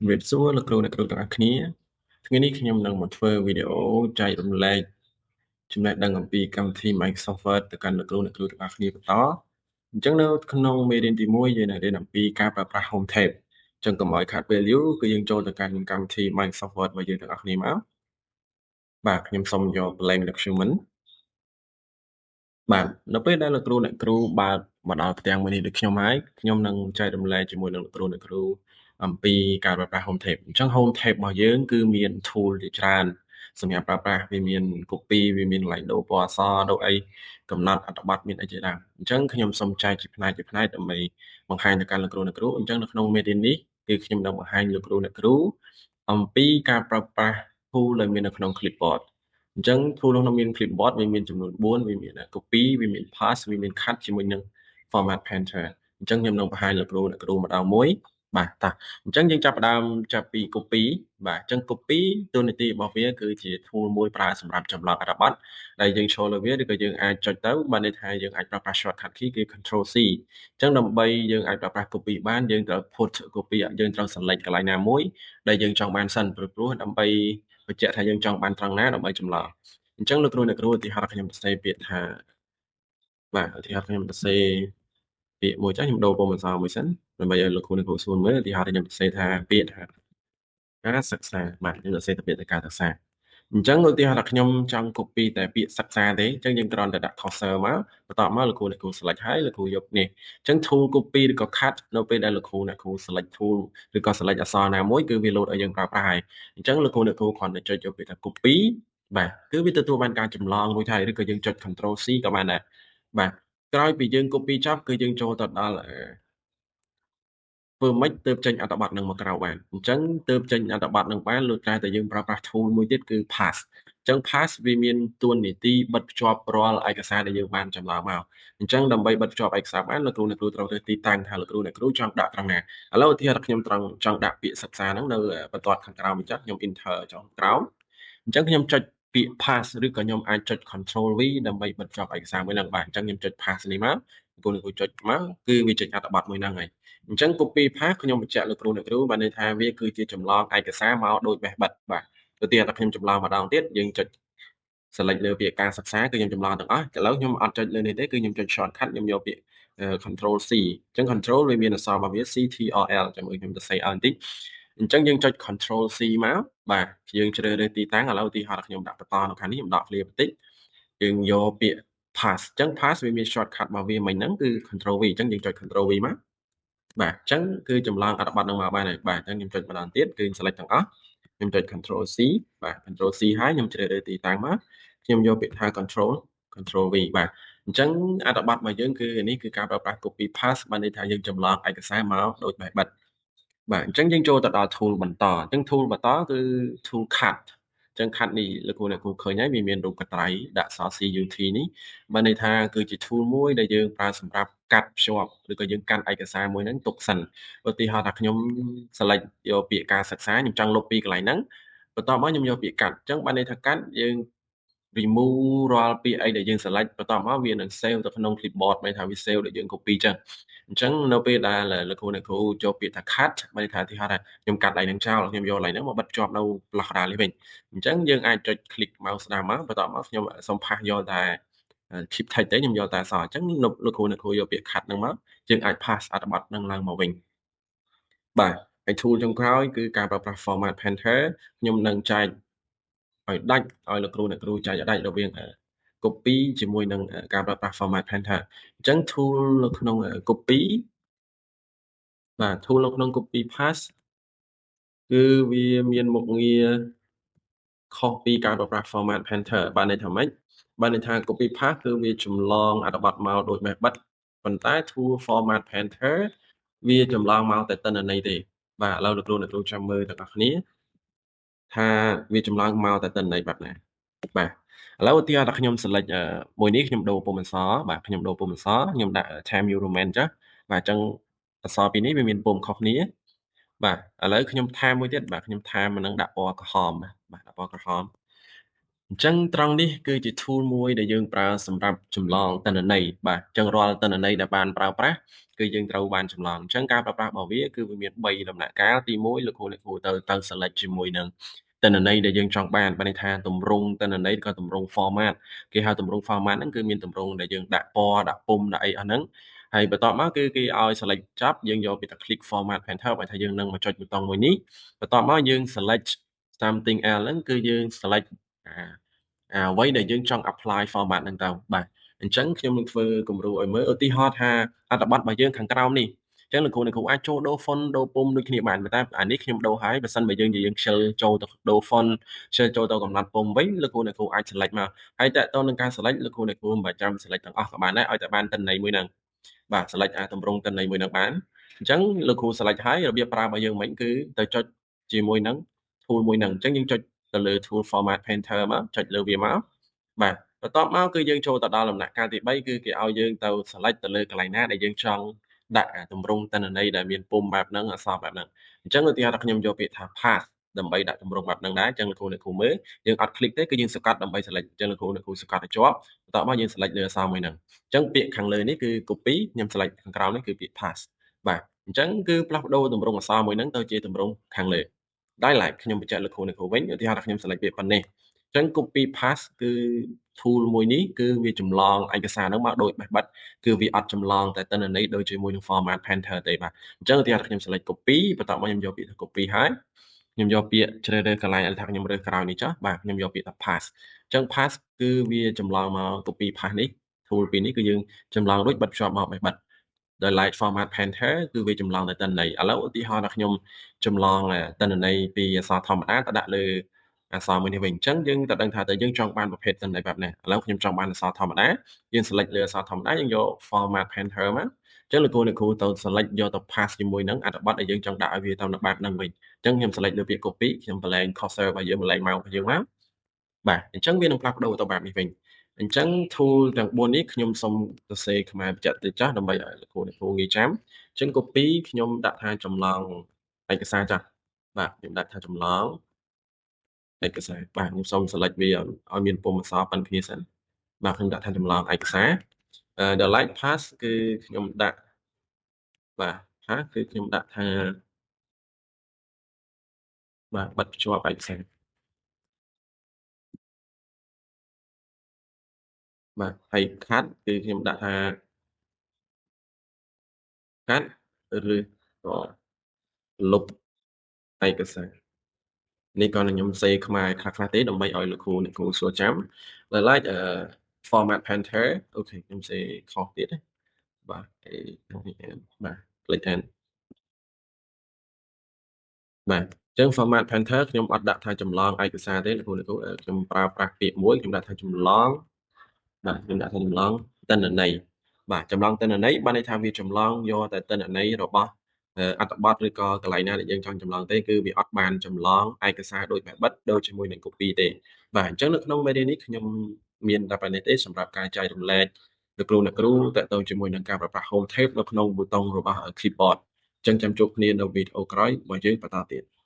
ជំរាបសួរលោកគ្រូអ្នកគ្រូទាំងអស់គ្នាថ្ងៃនេះខ្ញុំនឹងមកធ្វើវីដេអូចែករំលែកចំណេះដឹងអំពីកម្មវិធី Microsoft Word ទៅកាន់លោកគ្រូអ្នកគ្រូទាំងអស់គ្នាបន្តអញ្ចឹងនៅក្នុងមេរៀនទី1យើងនឹងរៀនអំពីការប្រើប្រាស់ Home Tab អញ្ចឹងកុំឲ្យខាតពេលយូរគឺយើងចូលទៅកាន់កម្មវិធី Microsoft Word របស់យើងទាំងអស់គ្នាមកបាទខ្ញុំសូមយក blank document បាទនៅពេលដែលលោកគ្រូអ្នកគ្រូបើកមកដល់ផ្ទាំងមួយនេះដូចខ្ញុំហើយខ្ញុំនឹងចែករំលែកជាមួយនឹងលោកគ្រូអ្នកគ្រូអំពីការប្រើប្រាស់ Home Tab អញ្ចឹង Home Tab របស់យើងគឺមាន tool ជាច្រើនសម្រាប់ប្រើប្រាស់វាមាន copy វាមានកន្លែងដូរពណ៌អក្សរដូរអីកំណត់អត្ថបទមានអីជាដើមអញ្ចឹងខ្ញុំសូមចែកជាផ្នែកជាផ្នែកដើម្បីបង្ហាញទៅកាន់លោកគ្រូអ្នកគ្រូអញ្ចឹងនៅក្នុងមេរៀននេះគឺខ្ញុំនឹងបង្ហាញលោកគ្រូអ្នកគ្រូអំពីការប្រើប្រាស់ tool ដែលមាននៅក្នុង clipboard អញ្ចឹង tool នោះមាន clipboard វាមានចំនួន4វាមាន copy វាមាន paste វាមាន cut ជាមួយនឹង format painter អញ្ចឹងខ្ញុំនឹងបង្ហាញលោកគ្រូអ្នកគ្រូម្ដងមួយបាទតោះអញ្ចឹងយើងចាប់ផ្ដើមចាប់ពី copy បាទអញ្ចឹង copy តួនាទីរបស់វាគឺជា tool មួយប្រើសម្រាប់ចម្លងអត្ថបទដែលយើងចូលលើវាឬក៏យើងអាចចុចទៅបានន័យថាយើងអាចប្រើប្រាស់ shortcut key គឺ control C អញ្ចឹងដើម្បីយើងអាចប្រើប្រាស់ copy បានយើងត្រូវ put copy យើងត្រូវ select កន្លែងណាមួយដែលយើងចង់បានសិនព្រោះដើម្បីបញ្ជាក់ថាយើងចង់បានត្រង់ណាដើម្បីចម្លងអញ្ចឹងលោកគ្រូអ្នកគ្រូឧទាហរណ៍ខ្ញុំសរសេរពាក្យថាបាទឧទាហរណ៍ខ្ញុំសរសេរពាក្យមួយចាស់ខ្ញុំដូរពុម្ពអក្សរមួយសិនដើម្បីឲ្យលោកគ្រូអ្នកគ្រូស្រួលមើលឧទាហរណ៍ខ្ញុំសរសេរថាពាក្យថាការសិក្សាបាទខ្ញុំសរសេរតែពាក្យថាការសិក្សាអញ្ចឹងឧទាហរណ៍ថាខ្ញុំចង់ copy តែពាក្យសិក្សាទេអញ្ចឹងយើងគ្រាន់តែដាក់ cursor មកបន្ទាប់មកលោកគ្រូអ្នកគ្រូ select ហើយលោកគ្រូយកនេះអញ្ចឹង tool copy ឬក៏ cut នៅពេលដែលលោកគ្រូអ្នកគ្រូ select tool ឬក៏ select អក្សរណាមួយគឺវា load ឲ្យយើងប្រើប្រាស់ហើយអញ្ចឹងលោកគ្រូអ្នកគ្រូគ្រាន់តែចុចយកពាក្យថា copy បាទគឺវាទទួលបានការចម្លងរួចហើយឬក៏យើងចុច control C ក៏បានដែរបាទក្រោយពីយើង copy ចប់គឺយើងចូលទៅដល់ធ្វើម៉េចទើបចេញអត្ថបទនឹងមកក្រៅបានអញ្ចឹងទើបចេញអត្ថបទនឹងបានលុះត្រាតែយើងប្រើប្រាស់ tool មួយទៀតគឺ paste អញ្ចឹង paste វាមានតួនាទីបិទភ្ជាប់រាល់ឯកសារដែលយើងបានចម្លងមកអញ្ចឹងដើម្បីបិទភ្ជាប់ឯកសារបានលោកគ្រូអ្នកគ្រូត្រូវទៅទីតាំងថាលោកគ្រូអ្នកគ្រូចង់ដាក់ត្រង់ណាឥឡូវឧទាហរណ៍ខ្ញុំត្រង់ចង់ដាក់ពាក្យសិក្សាហ្នឹងនៅបន្ទាត់ខាងក្រោមអញ្ចឹងខ្ញុំ enter ចុងក្រោមអញ្ចឹងខ្ញុំចុចពាក្យ paste ឬក៏ខ្ញុំអាចចុច control V ដើម្បីបិទភ្ជាប់ឯកសារមួយហ្នឹងបាទអញ្ចឹងខ្ញុំចុច paste នេះមកគ្រូអ្នកគ្រូចុចមកគឺវាចេញអត្ថបទមួយហ្នឹងហើយអញ្ចឹង copy paste ខ្ញុំបញ្ជាក់លោកគ្រូអ្នកគ្រូបានន័យថាវាគឺជាចម្លងឯកសារមកដូចបេះបិទបាទឧទាហរណ៍ថាខ្ញុំចម្លងម្ដងទៀតយើងចុច select លើពាក្យការសិក្សាគឺខ្ញុំចម្លងទាំងអស់ឥឡូវខ្ញុំអត់ចុចលើនេះទេគឺខ្ញុំចុច shortcut ខ្ញុំយកពាក្យ control C អញ្ចឹង control វាមានអក្សររបស់វា C T R L ចាំមើលខ្ញុំទៅសេឲ្យបន្តិចអញ្ចឹងយើងចុច control C មកបាទយើងជ្រើសរើសទីតាំងឥឡូវឧទាហរណ៍ខ្ញុំដាក់បន្តនៅខាងនេះខ្ញុំដក clear បន្តិចយើងយកពាក្យ paste អញ្ចឹង paste វាមាន shortcut របស់វាមិញហ្នឹងគឺ control V អញ្ចឹងយើងចុច control V មកបាទអញ្ចឹងគឺចម្លងអត្ថបទនឹងមកបានហើយបាទអញ្ចឹងខ្ញុំចុចម្ដងទៀតគឺ select ទាំងអស់ខ្ញុំចុច control C បាទ control C ហើយខ្ញុំជ្រើសរើសទីតាំងមកខ្ញុំយកពាក្យថា control V បាទអញ្ចឹងអត្ថបទរបស់យើងគឺនេះគឺការប្រើប្រាស់ copy paste បានន័យថាយើងចម្លងឯកសារមកដូចបេះបិទបាទអញ្ចឹងយើងចូលទៅដល់ tool បន្តអញ្ចឹង tool បន្តគឺ tool cut អញ្ចឹង cut នេះលោកគ្រូអ្នកគ្រូឃើញហើយវាមានរូបកត្រៃដាក់អក្សរ CUT នេះបានន័យថាគឺជា tool មួយដែលយើងប្រើសម្រាប់កាត់ភ្ជាប់ឬក៏យើងកាន់ឯកសារមួយហ្នឹងទុកសិនឧទាហរណ៍ថាខ្ញុំ select យកពាក្យការសិក្សាខ្ញុំចង់លុបពីកន្លែងហ្នឹងបន្ទាប់មកខ្ញុំយកពាក្យកាត់អញ្ចឹងបានន័យថាកាត់យើង remove រាល់ពាក្យអីដែលយើង select បន្ទាប់មកវានឹង save ទៅក្នុង clipboard មានថាវា save ដែលយើង copy ចឹងអញ្ចឹងនៅពេលដែលលោកគ្រូអ្នកគ្រូចូលពាក្យថា cut មានន័យថាទីហោះថាខ្ញុំកាត់ឡៃហ្នឹងចោលខ្ញុំយកឡៃហ្នឹងមកបិទភ្ជាប់នៅប្លោះកណ្ដាលនេះវិញអញ្ចឹងយើងអាចចុច click មកស្ដាំមកបន្ទាប់មកខ្ញុំសូម paste យកតែ keep text ទេខ្ញុំយកតែអក្សរអញ្ចឹងលោកគ្រូអ្នកគ្រូយកពាក្យ cut ហ្នឹងមកយើងអាច paste អត្ថបទហ្នឹងឡើងមកវិញបាទហើយ tool ចុងក្រោយគឺការប្រើប្រាស់ format painter ខ្ញុំនឹងចែកឲ្យដាច់ឲ្យលោកគ្រូអ្នកគ្រូចែកឲ្យដាច់រវាង copy ជាមួយនឹងការប្រើប្រាស់ format painter អញ្ចឹង tool នៅក្នុង copy បាទ tool នៅក្នុង copy paste គឺវាមានមុខងារខុសពីការប្រើប្រាស់ format painter បានន័យថាម៉េចបានន័យថា copy paste គឺវាចម្លងអត្ថបទមកដូចបេះបិទប៉ុន្តែ tool format painter វាចម្លងមកតែទិន្នន័យទេបាទឥឡូវលោកគ្រូអ្នកគ្រូចាំមើលទាំងអស់គ្នាថាវាចម្លងមកតែទិន្នន័យបែបណាបាទឥឡូវឧទាហរណ៍ថាខ្ញុំ select មួយនេះខ្ញុំដូរពុម្ពអក្សរបាទខ្ញុំដូរពុម្ពអក្សរខ្ញុំដាក់ Times New Roman ចុះបាទអញ្ចឹងអក្សរពីរនេះវាមានពុម្ពខុសគ្នាបាទឥឡូវខ្ញុំថែមមួយទៀតបាទខ្ញុំថែមនឹងដាក់ពណ៌ក្រហមបាទដាក់ពណ៌ក្រហម អញ្ចឹងត្រង់នេះគឺជា tool មួយដែលយើងប្រើសម្រាប់ចម្លងទិន្នន័យបាទអញ្ចឹងរាល់ទិន្នន័យដែលបានប្រើប្រាស់គឺយើងត្រូវបានចម្លងអញ្ចឹងការប្រើប្រាស់របស់វាគឺវាមាន3ដំណាក់កាលទី1លោកគ្រូអ្នកគ្រូទៅ select ជាមួយនឹងទិន្នន័យដែលយើងចង់បានបានន័យថាទម្រង់ទិន្នន័យក៏ទម្រង់ format គេហៅទម្រង់ format ហ្នឹងគឺមានទម្រង់ដែលយើងដាក់ពណ៌ដាក់ពុម្ពដាក់អីអស់ហ្នឹងហើយបន្ទាប់មកគឺគេឲ្យ select ចប់យើងយកពីតែ click format painter បើថាយើងនឹងមកចុចប៊ូតុងមួយនេះបន្ទាប់មកយើង select something else ហ្នឹងគឺយើង select អាអ្វីដែលយើងចង់ apply format ហ្នឹងទៅបាទអញ្ចឹងខ្ញុំនឹងធ្វើគំរូឲ្យមើលឧទាហរណ៍ថាអត្ថបទរបស់យើងខាងក្រោមនេះអញ្ចឹងលោកគ្រូអ្នកគ្រូអាចចូលដូរ font ដូរពុម្ពដូចគ្នាបានតែអានេះខ្ញុំដូរហើយបើសិនបើយើងខ្ជិលចូលទៅដូរ font ខ្ជិលចូលទៅកំណត់ពុម្ពវិញលោកគ្រូអ្នកគ្រូអាច select មកហើយតើតើនឹងការ select លោកគ្រូអ្នកគ្រូមិនបាច់ចាំ select ទាំងអស់ក៏បានដែរឲ្យតែបានទិន្នន័យមួយហ្នឹងបាទ select អាទម្រង់ទិន្នន័យមួយហ្នឹងបានអញ្ចឹងលោកគ្រូ select ហើយរបៀបប្រើរបស់យើងមិញគឺទៅចុចជាមួយនឹង tool មួយហ្នឹងអញ្ចឹងយើងចុចទៅលើ tool format painter មកចុចលើវាមកបាទបន្ទាប់មកគឺយើងចូលទៅដល់ដំណាក់កាលទី3គឺគេឲ្យយើងទៅ select ទៅលើកន្លែងណាដែលយើងចង់ដាក់ទម្រង់ទិន្នន័យដែលមានពុម្ពបែបហ្នឹងអក្សរបែបហ្នឹងអញ្ចឹងឧទាហរណ៍ថាខ្ញុំយកពាក្យថា paste ដើម្បីដាក់ទម្រង់បែបហ្នឹងដែរអញ្ចឹងលោកគ្រូអ្នកគ្រូមើលយើងអត់ click ទេគឺយើងសង្កត់ដើម្បី select អញ្ចឹងលោកគ្រូអ្នកគ្រូសង្កត់ឲ្យជាប់បន្ទាប់មកយើង select លើអក្សរមួយហ្នឹងអញ្ចឹងពាក្យខាងលើនេះគឺ copy ខ្ញុំ select ខាងក្រោមនេះគឺពាក្យ paste បាទអញ្ចឹងគឺផ្លាស់ប្ដូរទម្រង់អក្សរមួយហ្នឹងទៅជាទម្រង់ខាងលើដោយឡែកខ្ញុំបញ្ជាក់លោកគ្រូអ្នកគ្រូវិញឧទាហរណ៍ថាខ្ញុំ select ពាក្យប៉ុណ្ណេះអញ្ចឹង copy paste គឺ tool មួយនេះគឺវាចម្លងឯកសារហ្នឹងមកដូចបេះបិទគឺវាអត់ចម្លងតែទិន្នន័យដូចជាមួយនឹង format painter ទេបាទអញ្ចឹងឧទាហរណ៍ខ្ញុំ select copy បន្ទាប់មកខ្ញុំយកពាក្យថា copy ហើយខ្ញុំយកពាក្យជ្រើសរើសកន្លែងថាខ្ញុំរើសក្រោយនេះចុះបាទខ្ញុំយកពាក្យថា paste អញ្ចឹង paste គឺវាចម្លងមក copy paste នេះ tool ពីរនេះគឺយើងចម្លងរួចបិទភ្ជាប់មកបេះបិទដោយ light format painter គឺវាចម្លងតែទិន្នន័យឥឡូវឧទាហរណ៍ថាខ្ញុំចម្លងទិន្នន័យពីអក្សរធម្មតាទៅដាក់លើអក្សរមួយនេះវិញអញ្ចឹងយើងតែដឹងថាតើយើងចង់បានប្រភេទទិន្នន័យបែបណាឥឡូវខ្ញុំចង់បានអក្សរធម្មតាយើង select លើអក្សរធម្មតាយើងយក format painter មកអញ្ចឹងលោកគ្រូអ្នកគ្រូទៅ select យកទៅ paste ជាមួយនឹងអត្ថបទដែលយើងចង់ដាក់ឲ្យវាទៅនៅបែបហ្នឹងវិញអញ្ចឹងខ្ញុំ select លើពាក្យ copy ខ្ញុំបន្លែង cursor របស់យើងបន្លែង mouse របស់យើងមកបាទអញ្ចឹងវានឹងផ្លាស់ប្ដូរទៅបែបនេះវិញអញ្ចឹង tool ទាំង4នេះខ្ញុំសូមសរសេរខ្មែរបញ្ជាក់តិចចាស់ដើម្បីឲ្យលោកគ្រូអ្នកគ្រូងាយចាំអញ្ចឹង copy ខ្ញុំដាក់ថាចម្លងឯកសារចាស់បាទខ្ញុំដាក់ថាចម្លងឯកសារបាទខ្ញុំសូម select វាឲ្យមានពុម្ពអក្សរប៉ុនគ្នាសិនបាទខ្ញុំដាក់ថាចម្លងឯកសារ the like paste គឺខ្ញុំដាក់បាទ paste គឺខ្ញុំដាក់ថាបាទបិទភ្ជាប់ឯកសារបាទហើយ cut គឺខ្ញុំដាក់ថា cut ឬក៏លុបឯកសារនេះក៏ខ្ញុំសេខ្មែរខ្លះៗទេដើម្បីឲ្យលោកគ្រូអ្នកគ្រូស្រួលចាំ like format painter អូខេខ្ញុំសេខុសទៀតបាទបាទ click n បាទអញ្ចឹង format painter ខ្ញុំអត់ដាក់ថាចម្លងឯកសារទេលោកគ្រូអ្នកគ្រូខ្ញុំប្រើប្រាស់ពាក្យមួយខ្ញុំដាក់ថាចម្លងបាទខ្ញុំដាក់ថាចម្លងទិន្នន័យបាទចម្លងទិន្នន័យបានន័យថាវាចម្លងយកតែទិន្នន័យរបស់អត្ថបទឬក៏កន្លែងណាដែលយើងចង់ចម្លងទេគឺវាអត់បានចម្លងឯកសារដូចបែបបិទដូចជាមួយនឹង copy ទេបាទអញ្ចឹងនៅក្នុងមេរៀននេះខ្ញុំមានតែប៉ុណ្្នេះទេសម្រាប់ការចែករំលែកលោកគ្រូអ្នកគ្រូទាក់ទងជាមួយនឹងការប្រើប្រាស់ Home Tab នៅក្នុងប៊ូតុងរបស់ keyboard អញ្ចឹងចាំជួបគ្នានៅវីដេអូក្រោយរបស់យើងបន្តទៀត។